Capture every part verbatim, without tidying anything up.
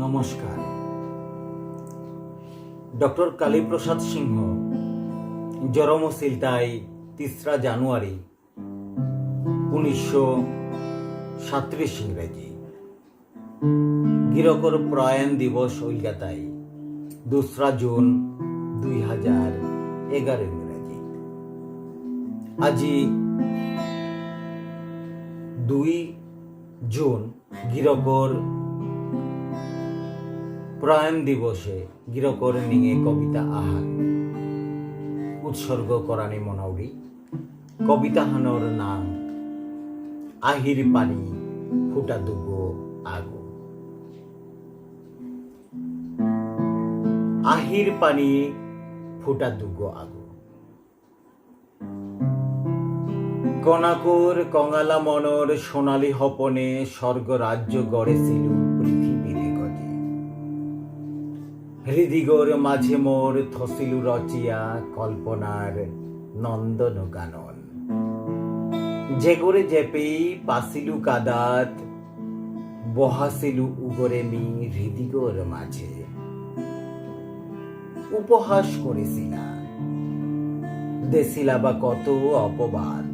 নমস্কার। ডক্টর কালীপ্রসাদ সিংহ জরম সিলতাই তিসরা জানুয়ারি উনিশশো সাতত্রিশ ইংরেজি। গিরকর প্রয়াণ দিবস ইলতাই দুসরা জুন দুই হাজার এগারো ইংরেজি। আজি দুই জুন গিরকর প্রয়াণ দিবসে গিরকর নিঙে কবিতা আহান উৎসর্গ করানি মনাউরি। কবিতাহানর নাম আহির পানি ফুটা দুগো আগো। আহির পানি ফুটা দুগো আগো। কনাকর কঙালা মনর সোনালী হপনে স্বর্গ রাজ্য গড়েছিল পৃথিবীর গজে। হৃদিগর মাঝে মোর থসিলু রচিয়া কল্পনার নন্দনকানন। যেগরে যেপেই পাসিলু কাদাত, বহাসিলু উগরে মি হৃদিগর মাঝে। উপহাস করেসিলা, দেসিলা বা কত অপবাদ।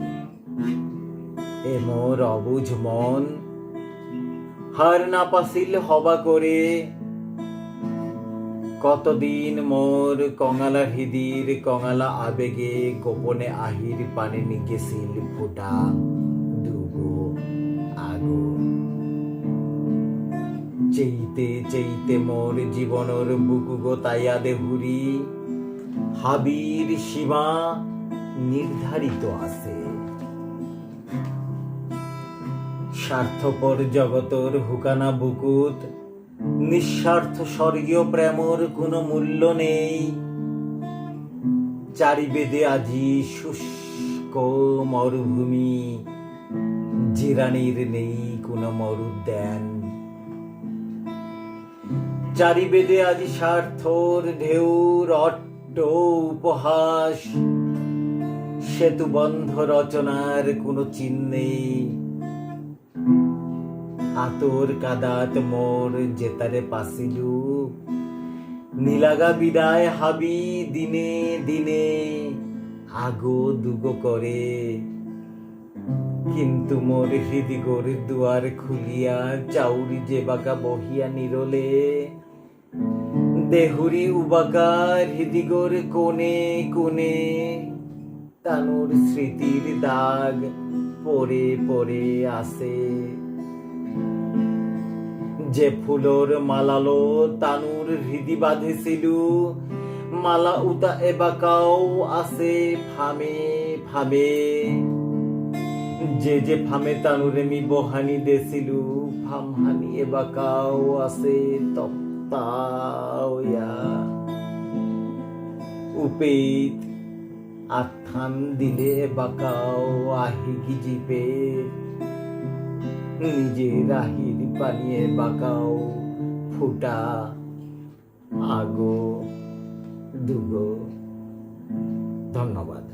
এ মোর অবুঝ মন, হার না পাসিল হবা করে। কতদিন মোর কঙালা হৃদির কঙালা আবেগে গোপনে আহির পানি নিগেসিল ফুটা দুগো আগো। চেইতে চেইতে মোর জীবনর বুকুগো তাইয়া দেহুরি, হাবির সীমা নির্ধারিত আছে। স্বার্থপর জগতর হুকানা বুকুত নিঃস্বার্থ স্বর্গীয় প্রেমর কোনো মূল্য নেই। চারিবেদে আজি শুষ্ক মরুভূমি, জিরানির নেই কোনো মরুদ্যান। চারিবেদে আজি স্বার্থর ঢেউর অট্ট উপহাস, সেতুবন্ধ রচনার কোনো চিহ্ন নেই। আতর কাদাত মোর যেতারে পাসিলু, নিলাগা বিদায় হাবি দিনে দিনে আগো দুগো করে। কিন্তু মোর হৃদিগর দুয়ার খুলিয়া চাউরি যেবাকা বহিয়া নিরলে, দেহুরি উবাকার হৃদিগর কোণে কোণে তানুর স্মৃতির দাগ পড়ে পড়ে আসে। যে ফুলর মালালো তানুর হৃদি বাঁধেসিলু, মালা উতা এবাকাও আসে ফামে ফামে। যে যে ফামে তানুরে মি বহানি দেসিলু, ফামহানি এবাকাও আসে তপ্তা অয়া। উপেইত আথান দিলে এবাকাও আহিগি জিপে। নিজের আহির পানি এবাকাও ফুটা আগো দুগো। ধন্যবাদ।